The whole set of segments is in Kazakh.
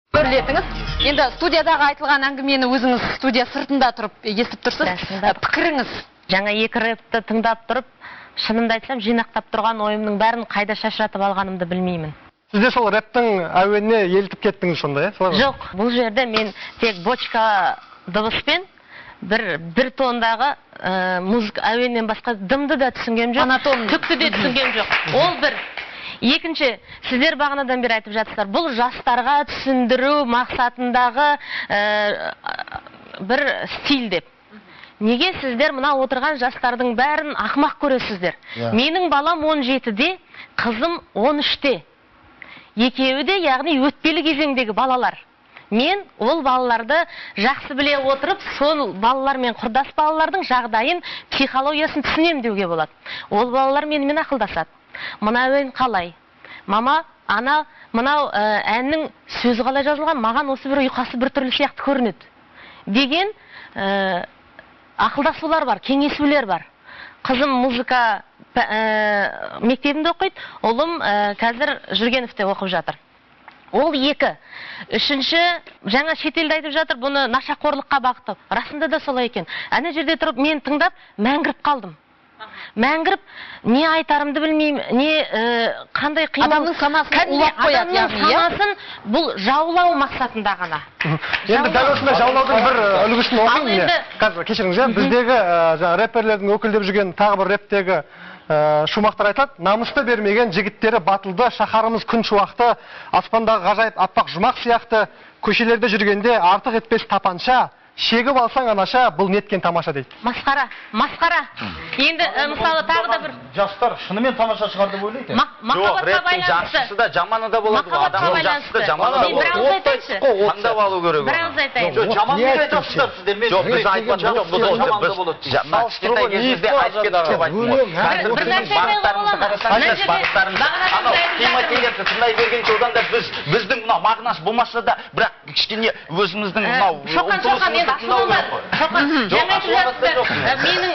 Үрлетіңіз. Енді студиядағы айтылған әңгімені өзіңіз студия сыртында тұрып естіп тұрсыз. Пікіріңіз? Жаңа екі рэпті тыңдап тұрып, шынымды айтсам, жинақтап тұрған ойымның бәрін қайда шашыратып алғанымды білмеймін. Сіз де сол рэптің әуеніне елітіп кеттіңіз сонда, иә? Солай ма? Жоқ, бұл жерде мен тек бочка дыбыспен бір тондағы музыка әуеннен басқа дымды да түсінгем жоқ, түкті де түсінгем жоқ. Ол бір. Екінші, сіздер бағанадан бері айтып жатсыздар, бұл жастарға түсіндіру мақсатындағы бір стиль деп. Неге сіздер мына отырған жастардың бәрін ақымақ көресіздер? Менің балам 17-де, қызым 13-те. Екеуі де, яғни өтпелі кезеңдегі балалар. Мен ол балаларды жақсы біле отырып, сол балалар мен құрдас балалардың жағдайын, психологиясын түсінемін деуге болады. Ол балалар менімен ақылдасады. Мына әуен қалай? Мама, ана, мынау әннің сөзі қалай жазылған, маған осы бір ұйқасы бір түрлі сияқты көрінеді деген ақылдасулар бар, кеңесулер бар. Қызым музыка мектебінде оқиды, ұлым қазір Жүргеновте оқып жатыр. Ол екі. Үшінші, жаңа шетелде айтып жатыр, бұны нашақорлыққа бағыттау. Расында да солай екен. Ана жерде тұрып мен тыңдап мәңгіріп қалдым. Мәңгіріп не айтарымды білмеймін, не қандай қимыл. Адамның санасын улап қояды, Адамның яғни, иә? санасын бұл жаулау мақсатында ғана. Енді дәл осындай жаулаудың бір үлгісін Ал оқиын міне. енді Қазір кешіріңіз, иә, біздегі жаңа рэперлердің өкілдеп жүрген тағы бір рэптегі шумақтар айтады. Намысты бермеген жігіттері батылды, шаһарымыз күн шуақты, аспандағы ғажайып аппақ жұмақ сияқты, көшелерде жүргенде артық етпес тапанша, шегіп алсаң анаша, бұл неткен тамаша дейді. Масқара, масқара. Енді мысалы тағы да бір жастар шынымен тамаша шығар деп ойлайды. Махаббатқа Жоқ, рэптің байланысты. жақсысы да жаманы да болады ғой. Махаббатқа Адамның жақсысы да байланысты. жаманы да Мен бір болады. ауыз айтайыншы. Таңдап алу керек Бір оны. ауыз айтайын. Жоқ, жаман Не деп айтып айтасыздар сіздер. Мен Жоқ, біз айтып жатқан жоқпыз, Жаман да біз болады. мына кішкентай кезімізде айтып кеттік деп айттым ғой. Өлең, ә? Қазір Бір біздің нәрсе айтуға бағыттарымызды бола ма? қарасаңызшы, Мына жерде бағыттарымызды. бағанадан Анау бері айтып қимай жатырмын. келгенді тыңдай бергенше одан да біздің мына мағынасы болмаса да, бірақ кішкене өзіміздің мынау Шоқан, Шоқан, енді ұмтылысымызды тыңдау ашуланба. керек қой. Шоқан, Жоқ, жаңа айтып ашуланбаса жатсыздар. жоқ. Менің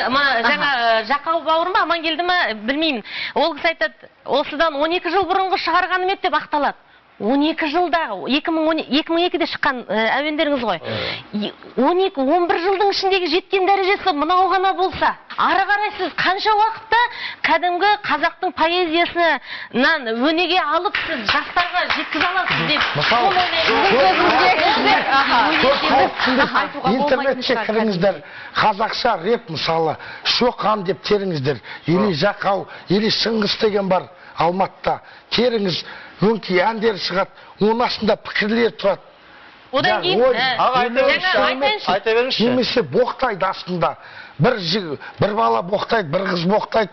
жаңа Жақау бауырым ба, Амангелді ма, білмеймін. Ол кісі айтады, осыдан 12 жыл бұрынғы шығарғаным еді деп ақталады. 12 жылдағы, 2012-де шыққан әуендеріңіз ғой. 12, 11 жылдың ішіндегі жеткен дәрежесі мынау ғана болса, ары қарай сіз қанша уақытта кәдімгі қазақтың поэзиясынан өнеге алып сіз жастарға жеткізе аласыз деп Мысалы, соны ойлаймын. Көп халық түсінбейді. Айтуға болмайтын Интернетке шығар кіріңіздер, қазақша рэп мысалы, Шоқан деп теріңіздер, или Жақау, или Шыңғыс деген бар Алматыда. Теріңіз, өңкей әндер шығады, оның астында пікірлер тұрады. Одан Я, кейін, ой, Аға, айта жаңа беріңізші. айтайыншы. Айта беріңізші. Немесе боқтайды астында. Бір бір бала боқтайды, бір қыз боқтайды,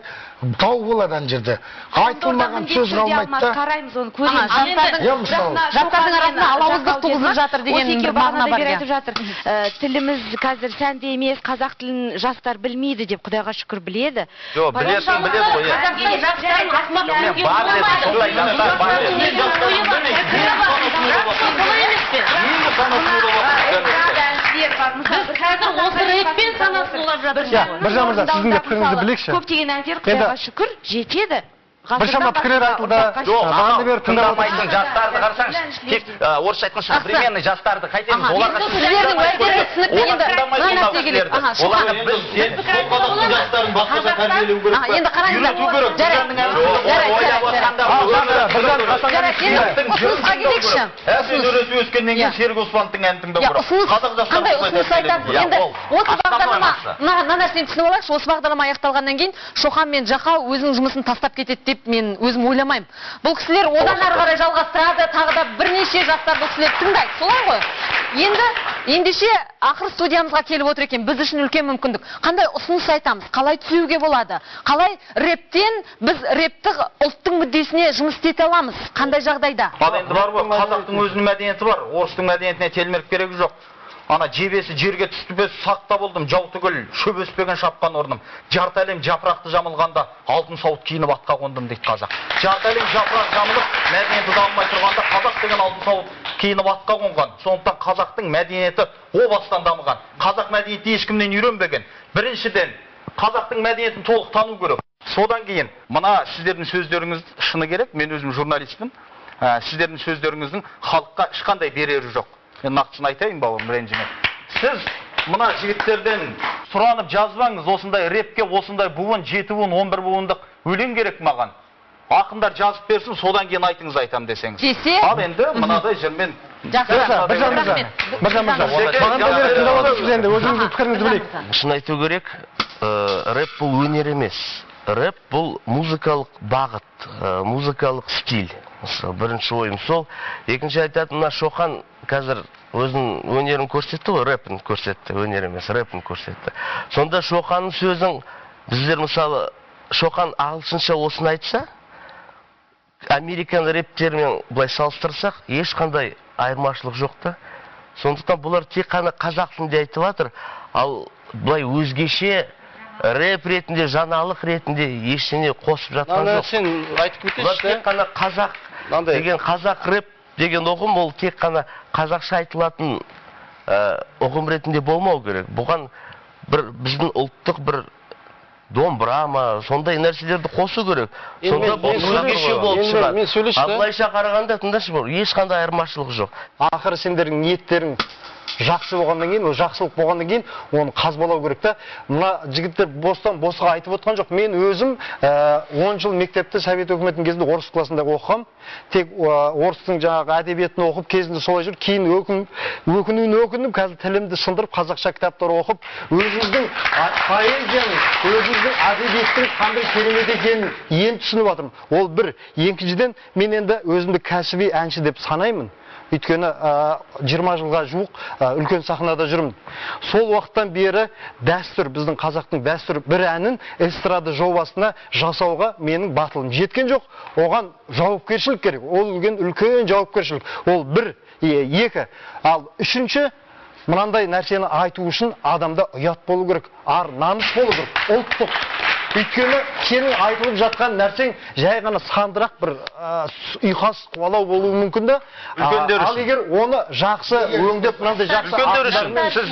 дау болады ана жерде. Айтылмаған сөз қалмайды да. Қараймыз оны, көреміз. Ал енді Иә, мысалы. Жастардың арасында алауыздық туғызып жатыр деген Осы бір екеуі мағына бағанадан бар, бері иә. айтып жатыр. Тіліміз қазір сәнді емес, қазақ тілін жастар білмейді деп, Құдайға шүкір біледі. Жоқ, білетін біледі ғой, иә. Қазақтың жастарын ақымақ Жоқ, мен деуге бар дедім, болмайды. сондай жастар бар дедім. Жастардың өзінің ойы бар, пікірі бар. Солай емес пе? Біз қазір осы рэппен санасын улап жатырмыз Иә, ғой. Біржан мырза, сіздің де пікіріңізді білейікші. Көптеген әндер Құдайға шүкір жетеді. Біршама пікірлер айтылды. Жоқ, Бағанадан анау бері тыңдап тыңдамайтын жастарды қарасаңшы, тек орысша айтқан современный жастарды қайтеміз, оларға Сіздердің уәждеріңіз түсінікті. Олар Енді тыңдамайды мына ондағы нәрсе келеді. кісілерді. Аха, Шоқан. Оларға біз Қазақтың жастарын басқаша тәрбиелеу керек Аха, енді қараңыздар. Үйрету керек. Жарайды. Біржанның әнін Жоқ, Жарайды, ойлап жарайды, отқанда Ал, өмір жақсы, Біржан сүру Жарайды, керек. енді ұсынысқа келейікші. Әсен өресі өскеннен кейін Иә. Серік Оспановтың әнін тыңдау Иә, керек. ұсыныс Қазақ жастарын қандай осылай ұсыныс айтасыз? тәрбиелеу Енді Иә, ол осы основной бағдарлама, мақсат. мына нәрсені түсініп алайықшы, осы бағдарлама аяқталғаннан кейін Шоқан мен Жақау өзінің жұмысын тастап кетеді деп мен өзім ойламаймын. Бұл кісілер одан ары қарай жалғастырады, тағы да бірнеше жастар бұл кісілерді тыңдайды. Солай ғой? Енді ендеше ақыры студиямызға келіп отыр екен, біз үшін үлкен мүмкіндік. Қандай ұсыныс айтамыз? Қалай түзеуге болады? Қалай рэптен біз рэпті ұлттың мүддесіне жұмыс істете аламыз? Қандай жағдайда? Ал енді бар ғой, қазақтың өзінің мәдениеті бар, орыстың мәдениетіне телміріп керегі жоқ. Ана жебесі жерге түспес сақта болдым, жау түгіл, шөп өспеген шапқан орным. Жарты әлем жапырақты жамылғанда алтын сауыт киініп атқа қондым дейді қазақ. Жарты әлем жапырақ жамылып, мәдениеті дамымай тұрғанда қазақ деген алтын сауыт киініп атқа қонған. Сондықтан қазақтың мәдениеті о бастан дамыған. Қазақ мәдениеті ешкімнен үйренбеген. Біріншіден, қазақтың мәдениетін толық тану керек. Содан кейін, мына сіздердің сөздеріңіз шыны керек, мен өзім журналистпін. Сіздердің сөздеріңіздің халыққа ешқандай берері жоқ. Мен нақтысын айтайын, бауырым, ренжіме. Сіз мына жігіттерден сұранып жазбаңыз, осындай репке, осындай буын, 7 буын, 11 буындық өлең керек маған. Ақындар жазып берсін, содан кейін айтыңыз айтам десеңіз. Десе? Ал енді мынадай жырмен. Жақсы. Біржан мырза, Біржан мырза, бағанадан бері тыңдап отырсыз енді, өзіңіздің пікіріңізді білейік. Шын айту керек, рэп бұл өнер емес. Рэп бұл музыкалық бағыт, музыкалық стиль. Бірінші ойым сол. Екінші айтатын, мына Шоқан қазір өзінің өнерін көрсетті ғой, рэпін көрсетті, өнер емес, рэпін көрсетті. Сонда Шоқанның сөзін біздер мысалы, Шоқан ағылшынша осыны айтса, американ рэптерімен былай салыстырсақ, ешқандай айырмашылық жоқ та. Сондықтан бұлар тек қана қазақ тілінде айтып жатыр, ал былай өзгеше рэп ретінде, жаңалық ретінде ештеңе қосып жатқан жоқ. Сен айтып кетесің. Бұлар тек қана қазақ деген, қазақ рэп деген ұғым, ол тек қана қазақша айтылатын ұғым ретінде болмау керек. Бұған бір біздің ұлттық бір домбыра ма, сондай нәрселерді қосу керек. Сонда бұл өзгеше болып шығады. А былайша қарағанда, тыңдашы, ешқандай айырмашылық жоқ. Ақыры сендердің ниеттерің жақсы болғаннан кейін, ол жақсылық болғаннан кейін оны қазбалау керек та. Мына жігіттер бостан босқа айтып отқан жоқ. Мен өзім 10 жыл мектепті Совет өкіметінің кезінде орыс классында оқығам. Тек орыстың жаңағы әдебиетін оқып, кезінде солай жүр. Кейін өкінуін өкініп, қазір тілімді сындырып, қазақша кітаптар оқып, өзіміздің поэзияның, өзіміздің әдебиеттің қандай керемет екенін енді түсініп жатырмын. Ол бір. Екіншіден, мен енді өзімді кәсіби әнші деп санаймын. Өйткені 20 жылға жуық үлкен сахнада жүрмін. Сол уақыттан бері дәстүр, біздің қазақтың дәстүр бір әнін эстрада жобасына жасауға менің батылым жеткен жоқ. Оған жауапкершілік керек. Ол үлкен жауапкершілік. Ол бір, екі. Ал үшінші, мынандай нәрсені айту үшін адамда ұят болу керек, ар намыс болу керек, ұлттық. Өйткені сенің айтылып жатқан нәрсең жай ғана сандырақ бір ұйқас қуалау болуы мүмкін да. Ал егер оны жақсы өңдеп, мынандай жақсы үлкендер үшін сіз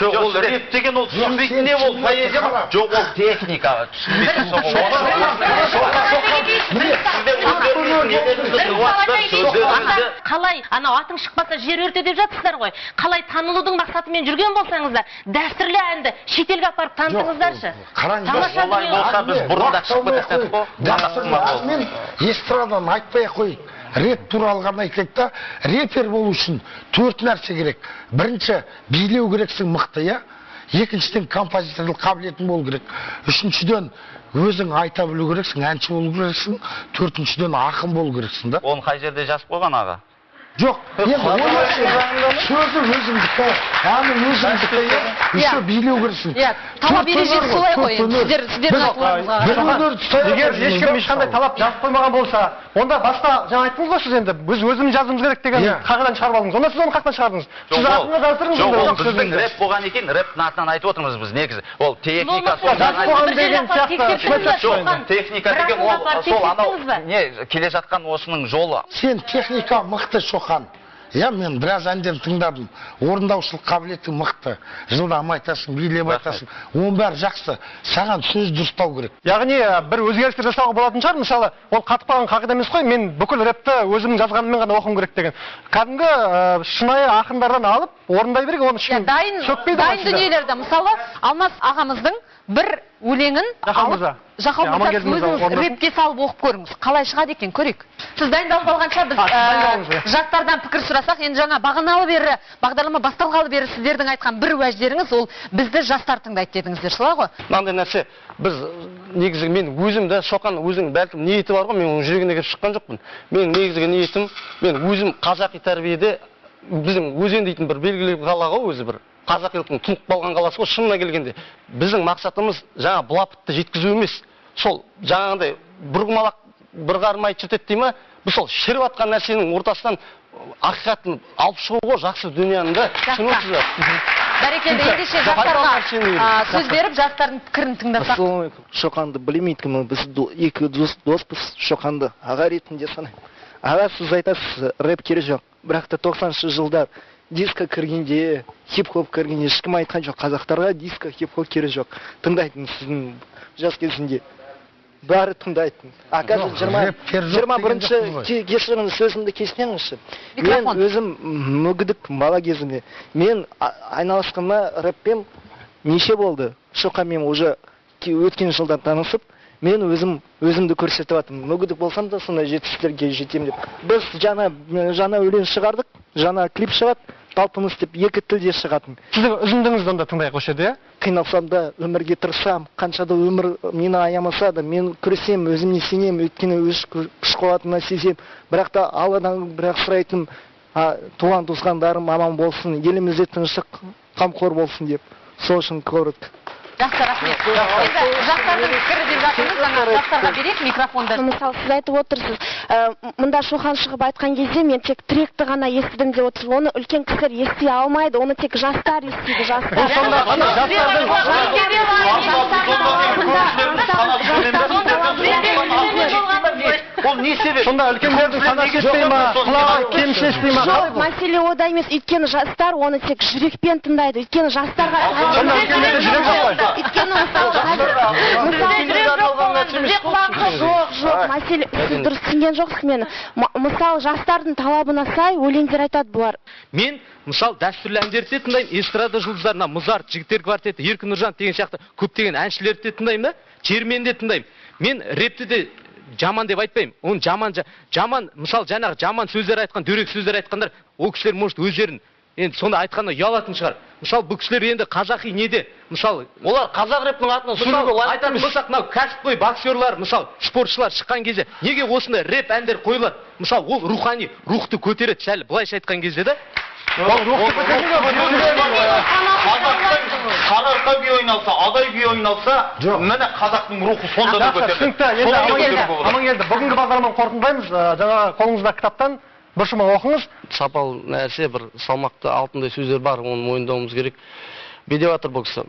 жоқ, ол рэп деген ол түсінбейтін не, ол поэзия ма? Жоқ, ол техника, түсінбейтін сол. Қалай анау атың шықпаса жер өрте деп жатсыздар ғой. Қалай танылудың мақсатымен жүрген болсаңыздар, дәстүрлі әнді шетелге апарып танытыңыздаршы. Қараңыздар, олай болса біз бұрын да шығып кететін едік қой. Мен эстраданы айтпай ақ қояйық. Рэп туралы ғана айтайық та, рэпер болу үшін 4 нәрсе керек. Бірінші, билеу керексің мықты, иә? Екіншіден, композиторлық қабілетің болу керек. Үшіншіден, өзің айта білу керексің, әнші болу керексің. Төртіншіден, ақын болу керексің да. Оны қай жерде жазып қойған аға? Жоқ, енді сөзі өзіңдікі, әні өзіңдікі, еще билеу керексің. Иә, талап ережесі солай ғой. Сіздердің айтуларыңызға. Егер ешкім ешқандай талап жазып қоймаған болса, онда баста жаңа айттыңыз ғой сіз енді, біз өзіміз жазуымыз керек деген қағиданы шығарып алдыңыз. Онда сіз оны қаяқтан шығардыңыз? Сіз ақынға жаздырдыңыз. Жоқ, ол біздің рэп болған екен, рэптің атынан айтып отырмыз біз негізі. Ол техника, техника деген ол сол анау не келе жатқан осының жолы. Сен техника мықты, Шоқан. Иә, мен біраз әндерін тыңдадым. Орындаушылық қабілеті мықты. Жылдам айтасың, билеп айтасың. Оның бәрі жақсы. Саған сөз дұрыстау керек. Яғни бір өзгерістер жасауға болатын шығар. Мысалы, ол қатып қалған қағида емес қой. Мен бүкіл рэпті өзімнің жазғаныммен ғана оқуым керек деген. Кәдімгі шынайы ақындардан алып орындай берген, оны ешкім сөкпейді. Дайын дүниелерді, мысалы, Алмас ағамыздың бір өлеңін алып, Жақау мырза, өзіңіз рэпке салып оқып көріңіз. Қалай шығады екен, көрейік. Сіз дайындалып алғанша біз жастардан пікір сұрасақ, енді жаңа бағаналы бері, бағдарлама басталғалы бері сіздердің айтқан бір уәждеріңіз, ол бізді жастар тыңдайды дедіңіздер, солай ғой? Мынандай нәрсе, біз негізгі мен өзім де, Шоқан өзінің бәлкім ниеті бар ғой, мен оның жүрегіне кіріп шыққан жоқпын. Менің негізгі ниетім, мен өзім қазақи тәрбиеде, біздің Өзен дейтін бір белгілі қала ғой, өзі бір қазақилықтың тұнып қалған қаласы ғой, шынына келгенде. Біздің мақсатымыз жаңа былапытты жеткізу емес. Сол жаңағындай бір құмалақ бір қарын май шіртеді дей ма, біз сол шіріп жатқан нәрсенің ортасынан ақиқатын алып шығу ғой, жақсы дүнияны да. Түсінесіз бе? Бәрекелді, ендеше жастарға сөз беріп, жастардың пікірін тыңдасақ. Ассалаумағалейкум. Шоқанды білмейтінмін, біз екі доспыз, Шоқанды аға ретінде санаймын. Аға, сіз айтасыз, рэп керек жоқ. Бірақ та 90-шы жылдар диско кіргенде, хип-хоп кіргенде ешкім айтқан жоқ. Қазақтарға диско, хип-хоп керек жоқ. Тыңдайтын сіздің жас кезінде. Бәрі тыңдайтын. А қазір 21-ші, кешіріңіз, сөзімді кесмеңізші. Мен өзім мүгедек бала кезімде. Мен айналысқаныма рэппен неше болды? Шоқанмен уже өткен жылдан танысып, мен өзімді көрсетіп жатырмын. Мүгедек болсам да сондай жетістіктерге жетемін деп. Біз жаңа өлең шығардық, жаңа клип шығады, талпыныс деп екі тілде шығатын. Сіздің үзіндіңізді онда тыңдайық осы жерде, иә? Қиналсам да өмірге тырысам, қаншада өмір мені аямаса да, мен күресем, өзіме сенем, өйткені өз күш қуатыма сезем. Бірақ та Алладан бірақ сұрайтыным, туған туысқандарым аман болсын, елімізде тыныштық, қамқор болсын деп. Сол үшін коротко. Жақсы, рахмет. Енді жастардың пікірі деп жатырмыз, жаңа жастарға берейік микрофонды. Мысалы, сіз айтып отырсыз, мында Шоқан шығып айтқан кезде мен тек тректі ғана естідім деп отырсыз. Оны үлкен кісілер ести алмайды, оны тек жастар естиді, жастар. Ол не себеп? Сонда үлкендердің санасы жетпей ма, құлағы кемшін ести ма? Жоқ, мәселе ода емес. Өйткені жастар оны тек жүрекпен тыңдайды. Өйткені жастарға өйткені мысалы жоқ, мәселе сіз дұрыс түсінген жоқсыз мені. Мысалы, жастардың талабына сай өлеңдер айтады бұлар. Мен мысалы дәстүрлі әндерді де тыңдаймын, эстрада жұлдыздарына, Музарт, Жігіттер квартеті, Еркін Нұржанов деген сияқты көптеген әншілерді де тыңдаймын да, термені де тыңдаймын. Мен рэпті де жаман деп айтпаймын. Оны жаман, мысалы жаңағы жаман сөздер айтқан, дөрекі сөздер айтқандар, ол кісілер может өздерін енді сонда айтқанда ұялатын шығар. Мысалы, бұл кісілер енді қазақи неде? Мысалы, олар қазақ рэпінің атынан сөйлеуге лайықты айтатын емес. Болсақ, мынау кәсіпқой боксерлар, мысалы, спортшылар шыққан кезде неге осындай рэп әндер қойылады? Мысалы, ол рухани, рухты көтереді сәл былайша айтқан кезде да. Ол рухты көтермейді. Қазақтың Сарыарқа күйі ойналса, Адай күйі ойналса, міне қазақтың рухы сонда да көтеріледі. Түсінікті. Енді Амангелді, бүгінгі бағдарламаны қорытындылаймыз. Жаңа қолыңызда кітаптан бір шумақ оқыңыз. Сапалы нәрсе, бір салмақты алтындай сөздер бар, оны мойындауымыз керек. Бедеп жатыр бұл кісі.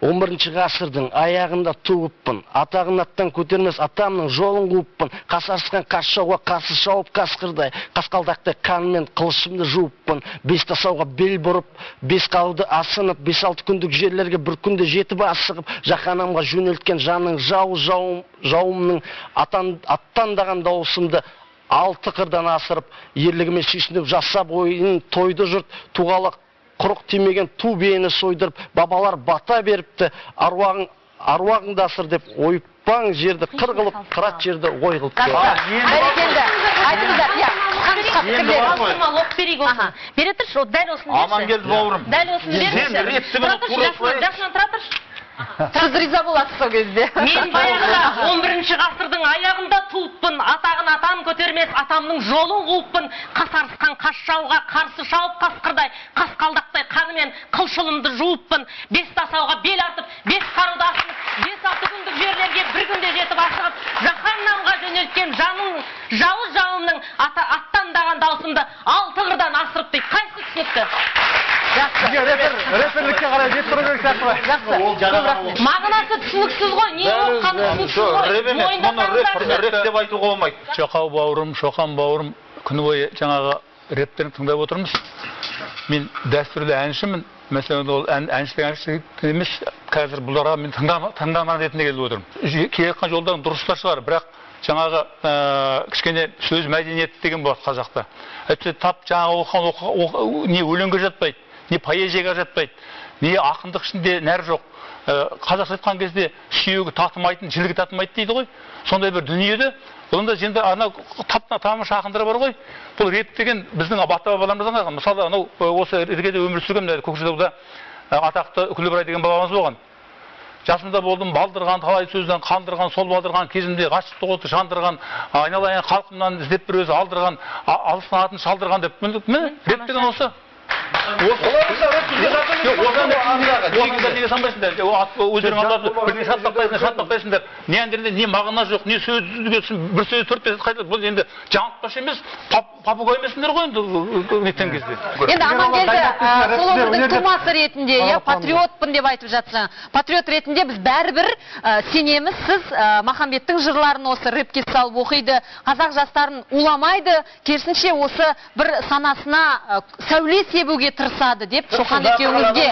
11-ші ғасырдың аяғында туыппын, атағын аттан көтермес атамның жолын қуыппын, қасарысқан қас жауға қарсы шауып қасқырдай, қасқалдақтай қанмен қылышымды жуыппын, бес тасауға бел бұрып, бес қауды асынып, 5-6 күндік жерлерге бір күнде жетіп асығып, жаһаннамға жөнелткен жанның жау жауымның аттандаған дауысымды алты қырдан асырып, ерлігіме сүйсініп жасап ойын тойды жұрт, туғалы құрық тимеген ту биені сойдырып, бабалар бата беріпті, аруағыңды асыр деп ойыппаң жерді қыр қылып, қырат жерді ой қылып. Бәрекелді. Айтыңыздар, иә, қысқа пікірлер. Оқып берейік осыны. Бере тұршы, дәл осыны берші. Амангелді бауырым. Дәл осыны берші. Жақсынан тұра тұршы. Сіз риза боласыз сол кезде. Мен баяғыда 11-ші ғасырдың аяғында туыппын, атағын атам көтермес, атамның жолын қуыппын, қасарысқан қас жауға қарсы шауып қасқырдай, қасқалдақтай қанымен қылшылымды жуыппын, бес тасауға бел артып, бес қаруды асынып, 5-6 күндік жерлерге бір күнде жетіп асығып, жаһаннамға жөнелткен жаның жауыз жауымның аттандаған даусымды алты қырдан асырып дейді. Қайсы түсінікті? Жақсы. Рэперлікке қарай бет бұру керек сияқты ғой. Жақсы. Мағынасы түсініксіз ғой, не оққаны түсініксіз ғой. Рэп емес, мұны рэп деп айтуға болмайды. Шоқау бауырым, Шоқан бауырым, күні бойы жаңағы рэптерін тыңдап отырмыз. Мен дәстүрлі әншімін. Мәселен, ол әншілік емес, қазір бұларға мен тыңдаман ретінде келіп отырмын. Келе жатқан жолдан дұрыстар шығар, бірақ жаңағы кішкене сөз мәдениеті деген болады қазақта. Әйтпесе тап жаңағы оқыған не өлеңге жатпайды, не поэзияға жатпайды, не ақындық ішінде нәр жоқ. Қазақша айтқан кезде сүйегі татымайтын, жілігі татымайды дейді ғой. Сондай бір дүниеде, онда енді анау тамаша ақындар бар ғой. Бұл рэп деген біздің ата-бабаларымыздан қалған. Мысалы, анау осы іргеде өмір сүрген Көкшетауда атақты Үкілібай деген бабамыз болған. Жасымда болдым, балдырған, талай сөзден қандырған, сол балдырған кезімде ғашықтық оты жандырған, айналайын халқымнан іздеп бір өзі алдырған, алыстың атын шалдырған деп. Міне, рэп деген осы. Өздерің алдап, бірдеңе шатпақтайсыңдар. Не әндерінде не мағына жоқ, не сөз, бір сөзі 4-5 рет қайталады. Бұл енді жаңылтпаш емес, попугай емессіңдер ғой енді неткен кезде. Енді Амангелді, сол өңірдің тумасы ретінде, патриотпын деп айтып жатсың. Патриот ретінде біз бәрібір сенеміз, сіз Махамбеттің жырларын осы рэпке салып оқиды, қазақ жастарын уламайды, керісінше осы бір санасына сәуле себуге тырысады деп Шоқан екеуіңізге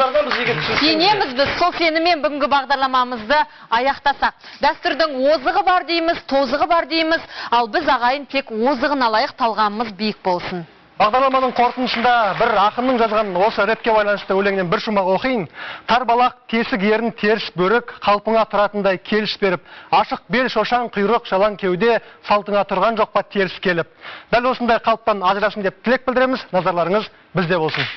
сенеміз біз. Сол сеніммен бүгінгі бағдарламамызды аяқтасақ. Дәстүрдің озығы бар дейміз, тозығы бар дейміз, ал біз ағайын тек озығын алайық, талғамымыз биік болсын. Бағдарламаның қорытындысында бір ақынның жазған осы рэпке байланысты өлеңінен бір шумақ оқиын. Тар балақ, тесік ерін, теріс бөрік, қалпыңа тұратындай келіс беріп, ашық бел, шошаң құйрық, жалаң кеуде, салтыңа тұрған жоқ па теріс келіп. Дәл осындай қалыптан ажырасын деп тілек білдіреміз. Назарларыңыз бізде болсын.